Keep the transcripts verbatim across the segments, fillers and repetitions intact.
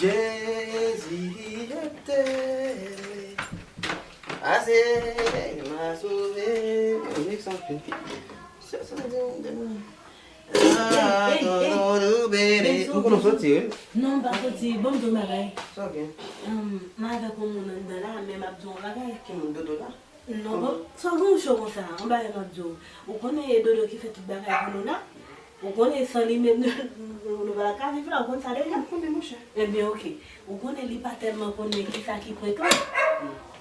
Jezi, je t'aime. Ase, ma sove. Mwen santi. Sa, sa, sa, sa, sa. Hey, hey, hey. Hey, hey, hey. Ou konnen w soti, wi? Non, m pa soti. Bon, m di w yon bagay. Sa w gen? Em, m avèk yon moun anndan la, men m ap di w yon bagay. Ki moun, Dodo la? Non, bon, sa w gen w cho konsa? Yon bagay m ap di w. Ou konnen e Dodo ki fè tout bagay pou nou la? Ou konnen san li menm nou, nou, nou pa ka viv la, ou konn sa deja? M konnen, monchè. Ebyen, oke. Ou konnen li pa tèlman konnen kisa ki prank lan.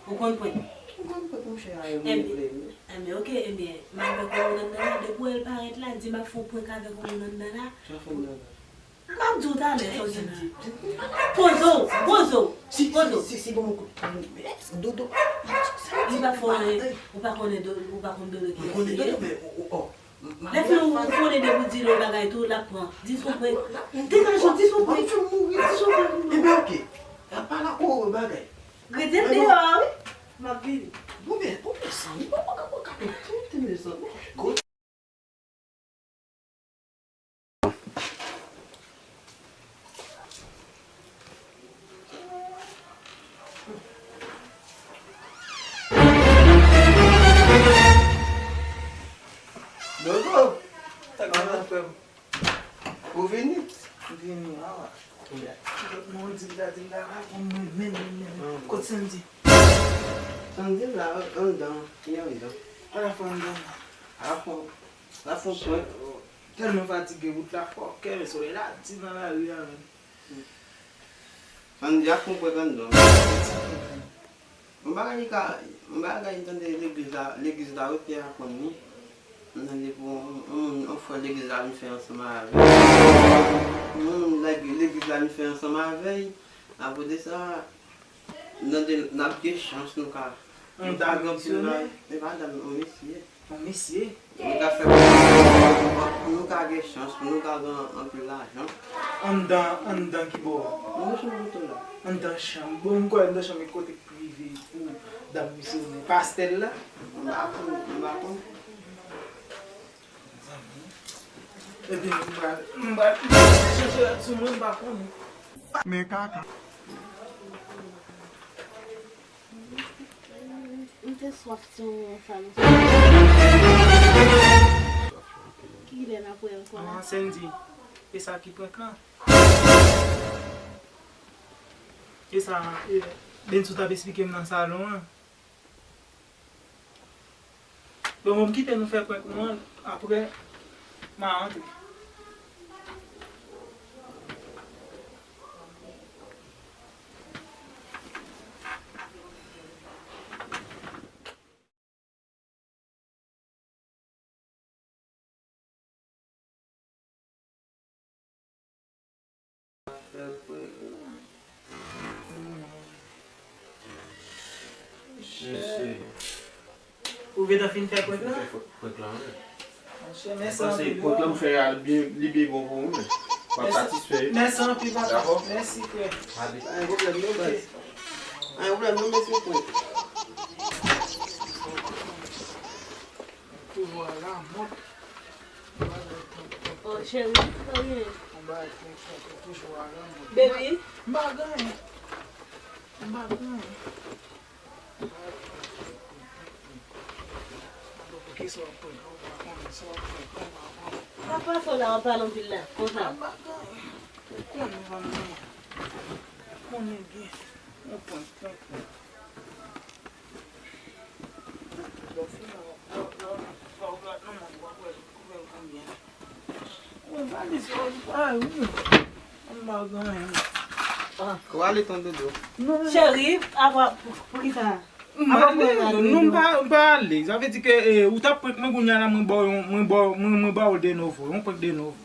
Ou konn prank? M konn prank, monchè, a, yo vle, vle. Ebyen, oke, ebyen, m avèk yon moun anndan la, depi w wè l parèt la, di m ap fè yon prank avèk yon moun anndan la. Sa fè m nan la. M ap di w talè sa w di m di. Poze w, poze w, poze w. Si, si, si, si, bon, mwen kout. Dodo. Li pa fè anyen, ou pa konnen do-, ou pa konn Dodo ki. Mwen konnen Dodo, men, o, o, o. Lè fini ou konnen depi w di l yon bagay tou, l ap pran. Di sou pwen. Degaje w, di sou pwen. Di sou pwen. Ebyen, oke. Apa la, o, bagay. Rete deyò a, wi. M ap vini. Bon, men, bon, men, san, mwen pa ka, pa ka, mete mezanmi. Dodo, sa k gen nan frè m? Ou vini? M vini, a. Mwen di l la, di l la, a, mwen, mwen, mwen, mwen. Kot Sandy? Sandy la, anndan, li anndan. Ala fè anndan. Ala fè. L ap fè yon prank. Tèlman fatige, wout la fò, kè men solèy la di nan lari a menm. Sandy ap fè yon prank anndan. Yon bagay li ka, yon bagay m tande legliz la, legliz la wi, Pyè aprann li. M tande pou yon, yon, yon frè legliz la vin fè ansanm avè l. Yon moun legi-, legliz la vin fè ansanm avè l. Apre de sa, nan de, n ap gen chans nou ka. Yon dam misyonè? E pa dam, yon mesye. Yon mesye? Nou ka fè pou nou ka gen chans, pou nou ka gen anpil lajan. Anndan, anndan ki bò? Anndan chanm kote w la. Anndan chanm. Bon, m kwè anndan chanm e kote prive pou dam misyonè. Pastè l la? M pa konn, m pa konn. Ebyen, m pral, m pral chèche rad sou mwen, m pa konnen. Men kaka. M te swaf ti moman sa nou. Kilè n ap wè ankò la? Ah, Sandy, e sa ki prank lan? E sa, e, Bensou t ap esplike m nan salon an. Bon, bon, m kite nou fè prank nou an, apre, m a antre. Mesye. Ou gentan fin fè prank lan? Mwen fè prank lan, wi. Monchè, mèsi anpil. Prank lan m fè a, li byen, li byen bon pou ou, men. W ap satisfè, wi. Mèsi anpil, papa. Dakò? Mèsi, frè. Ale. Pa gen pwoblèm, non, baz. Pa gen pwoblèm, non, mesye, frè. Toujou a la mòd. Oh, cheri, sa w ye? Yon bagay toujou a la mòd. Baby. M pa gen anyen. M pa gen anyen. Papa sa w la w ap pale anpil la, konsa. Ou konnen fanmi an. Ou konnen byen. Ou pran, pran, pran. Lè w fin la, w ap, w ap, w ap, w ap gad nan mòn, w ap wè, w ap wè konbyen. Mwen valiz yo, ay, wi. Mwen pa gen anyen. Ou ale ton dodo. Non. Cheri, apa, pou, poukisa? M ale, non, m pa, m pa ale. Sa vle di ke, eh, ou t ap prank mwen, kounye a la, mwen ba w yon, mwen ba w, mwen, mwen ba w de novo, yon prank de novo.